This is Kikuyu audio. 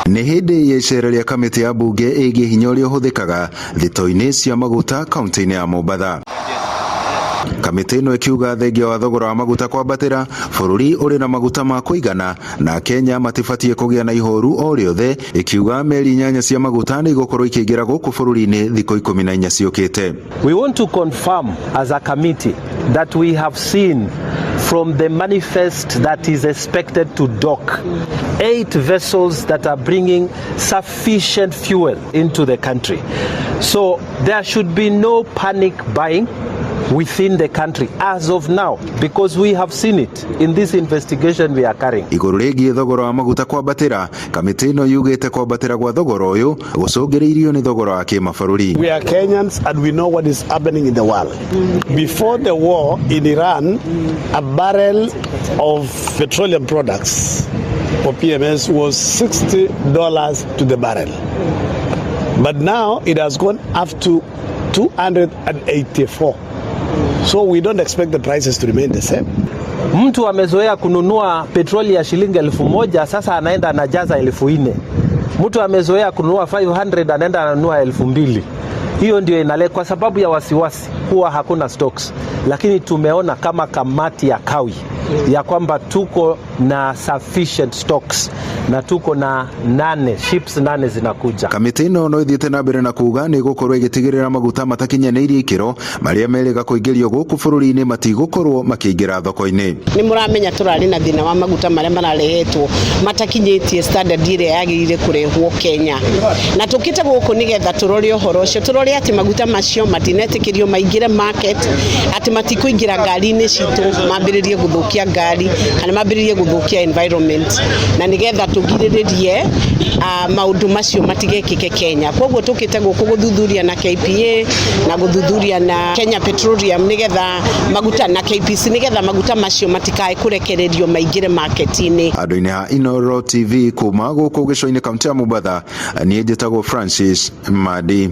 Nĩ hĩndĩ ya icera rĩa kamĩtĩ ya mbunge ĩgiĩ hinya ũrĩa ũhũthĩkaga thito-inĩ cia maguta kaunti-inĩ ya Mombatha. Kamĩtĩ ĩno ĩkiuga thengia wa thogora wa maguta kwambatĩra, bũrũri ũrĩ na maguta ma kũigana na Kenya matibatiĩ kũgĩa na ihoru o rĩothe, ĩkiuga meri 8 cia maguta nĩ igũkorwo ikĩingĩra gũkũ bũrũri-inĩ thikũ 14 ciũkĩte. We want to confirm as a committee that we have seen from the manifest that is expected to dock 8 vessels that are bringing sufficient fuel into the country. So there should be no panic buying within the country as of now, because we have seen it in this investigation we are carrying. Igũrũ rĩgiĩ thogora wa maguta kwambatĩra, kamĩtĩ ĩno yugĩte kwambatĩra gwa thogora ũyũ gũcũngĩrĩirio nĩ thogora wa kĩmabũrũri. We are Kenyans and we know what is happening in the world. Before the war in Iran, a barrel of petroleum products for PMS was $60 to the barrel. But now it has gone up to 284. So we don't expect the prices to remain the same. Mtu amezoea kununua petroli ya shilingi 1000, sasa anaenda anajaza 4000. Mtu amezoea kununua 500, anaenda ananunua 2000. Hiyo ndio inale, kwa sababu ya wasiwasi huwa hakuna stocks, lakini tumeona kama kamati ya kawi ya kwamba tuko na sufficient stocks na tuko na 8 ships 8 zinakuja. Kamĩtĩ ĩno no ĩthiĩte na mbere na kuga nĩ ĩgũkorwo ĩgĩtigĩrĩra maguta matakinyanĩirie ikĩro marĩa merĩga kũingĩrio gũkũ bũrũri-inĩ matigũkorwo makĩingĩra thoko-inĩ. Nĩ mũramenya tũrarĩ na thĩna wa maguta marĩa mararehetwo matakinyĩtie standard ĩrĩa yagĩrĩire kũrehwo Kenya, na tũkĩte gũkũ nĩgetha tũrore ũhoro ũcio, tũrore atĩ maguta macio matinetĩkĩrio maingĩre market, atĩ matikũingĩra ngari-inĩ citũ mambĩrĩrie gũthũkia ngari kana mambĩrĩrie gũthũkia environment, na nĩgetha tũgirĩrĩrie maũndũ macio matigekĩke Kenya. Koguo tũkĩte gũkũ gũthuthuria na KPA na gũthuthuria na Kenya Petroleum nĩgetha maguta na KPC nĩgetha maguta macio matikae kũrekererio maingĩre market-inĩ. Andũ-inĩ ha Inooro TV kuma gũkũ gĩcũa-inĩ kaunti ya Mombatha, niĩ njĩtagwo Francis Madi.